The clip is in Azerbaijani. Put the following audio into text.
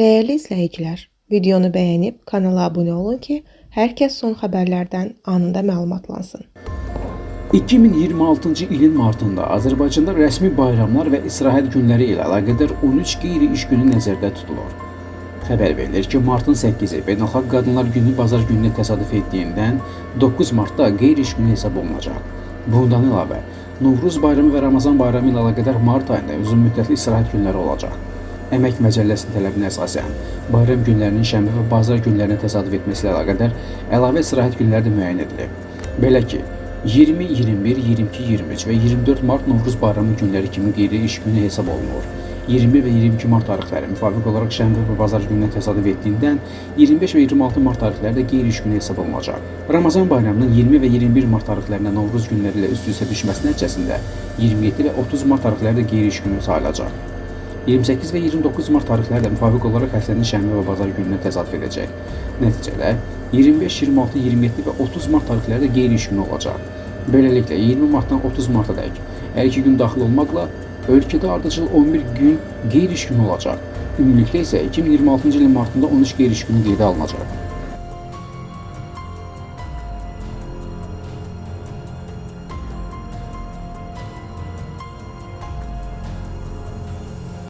Dəyərli izləyicilər, videonu bəyənib kanala abunə olun ki, hər kəs son xəbərlərdən anında məlumatlansın. 2026-cı ilin martında Azərbaycanda rəsmi bayramlar və istirahət günləri ilə əlaqədar 13 qeyri-iş günü nəzərdə tutulur. Xəbər verilir ki, martın 8-i Beynəlxalq Qadınlar Günü bazar gününə təsadüf etdiyindən 9 martda qeyri-iş günü hesab olunacaq. Bundan əlavə, Novruz bayramı və Ramazan bayramı ilə əlaqədar mart ayında uzunmüddətli istirahət günləri olacaq. Əmək Məcəlləsinin tələbinə əsasən bayram günlərinin şənbə və bazar günlərinə təsadüf etməsi ilə əlaqədar əlavə istirahət günləri də müəyyən edilib. Belə ki, 20, 21, 22, 23 və 24 mart Novruz bayramı günləri kimi qeyri-iş günü hesab olunur. 21 və 22 mart tarixləri müvafiq olaraq şənbə və bazar gününə təsadüf etdiyindən 25 və 26 mart tarixləri də qeyri-iş günü hesab olunacaq. Ramazan bayramının 20 və 21 mart tarixlərində Novruz günləri ilə üst-üstə düşməsi nəticəsində 27 və 30 mart tarixləri də qeyri-iş günü sayılacaq. 28 və 29 mart tarixləri də müvafiq olaraq həftənin şənbə və bazar gününə təsadüf edəcək. Nəticədə 25, 26, 27 və 30 mart tarixləri də qeyri-iş günü olacaq. Beləliklə 20 martdan 30 martadək hər iki gün daxil olmaqla ölkədə ardıcıl 11 gün qeyri-iş günü olacaq. Ümumilikdə isə 2026-cı ilin martında 13 qeyri-iş günü qeydə alınacaq.